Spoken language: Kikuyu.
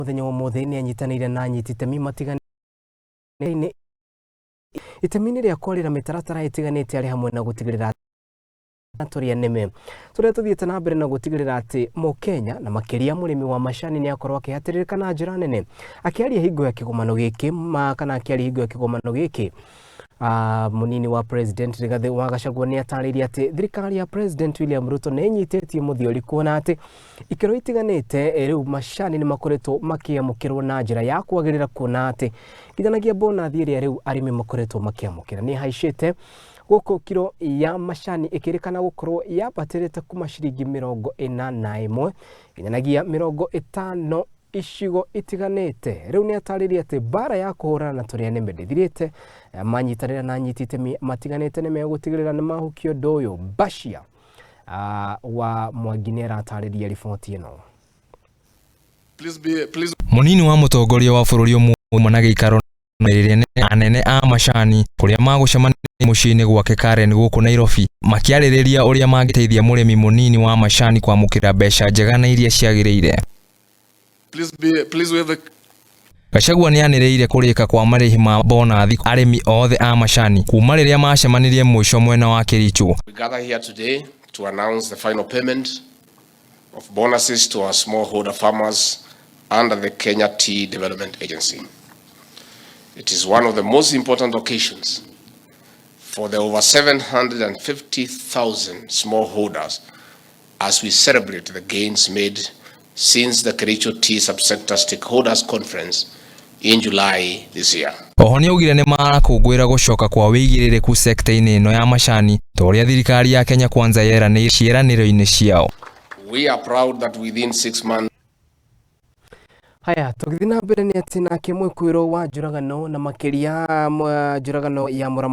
Mũthenya wa ũmũthĩ nĩ anyitanĩire na anyiti itemi matiganĩte itemi-inĩ rĩa kwarĩra mĩtaratara ĩtiganĩte arĩ hamwe na gũtigĩrĩra tũrĩa nĩme tũrĩa tũthiĩte na mbere na gũtigĩrĩra atĩ mũkenya na makĩria mũrĩmi wa macani nĩ akorwo akĩhatĩrĩrĩka na njĩra nene. Akĩaria hingo ya kĩgomano gĩkĩ ma kana akĩaria hingo ya kĩgomano gĩkĩ, mũnini wa President Rigathĩ wa Gachagua nĩ atarĩirie atĩ thirikari ya President William Ruto nĩ ĩnyitĩtie mũthiori kuona atĩ ikĩro itiganĩte rĩu macani nĩ makoretwo makĩamũkĩrwo na njĩra ya kwagĩrĩra, kuona atĩ nginyanagia bonathi ĩrĩa rĩu arĩmi makoretwo makĩamũkĩra nĩ ĩhaicĩte, gũkũ kiro ya macani ĩkĩrĩkana gũkorwo yambatĩrĩte kuma ciringi 41 nginyanagia 50 icigo itiganĩte. Rĩu nĩ atarĩria atĩ mbara ya kũhũrana na tũrĩa nĩme ndĩthirĩte, manyitanĩra na anyiti itemi matiganĩte nĩ megũtigĩrĩra nĩ mahukia ũndũ ũyũ. Bashia wa Mwangi nĩ aratarĩria riboti ĩno. Please be, please. Mũnini wa mũtongoria wa bũrũri ũmwe na gĩikaro rĩrĩa anene a macani kũrĩa magũcemania mũciĩ-inĩ gwake Karen gũkũ Nairobi, makĩarĩrĩria ũrĩa mangĩteithia mũrĩmi mũnini wa macani kwamũkĩra mbeca njega na iria ciagĩrĩire. Please be, please we have a Gachagua nĩ anĩrĩire kũrĩka kwa marĩhi ma bonathi arĩmi othe a macani kuma rĩrĩa macemanirie mũico mwena wa Kericho. We gather here today to announce the final payment of bonuses to our smallholder farmers under the Kenya Tea Development Agency. It is one of the most important occasions for the over 750,000 smallholders as we celebrate the gains made since the Kericho Tea Subsector Stakeholders Conference in July this year. Oho nĩaugire nĩ marakũngũĩra gũcoka kwa wĩigĩrĩrĩku sekta-inĩ ĩno ya macani ta ũrĩa thirikari ya Kenya Kwanza yeranĩire ciĩranĩro-inĩ ciao. We are proud that within 6 months Haya, tũgĩthiĩ na mbere nĩ atĩ nake mwĩkwĩro wa njũragano na makĩria njũragano ya mũramati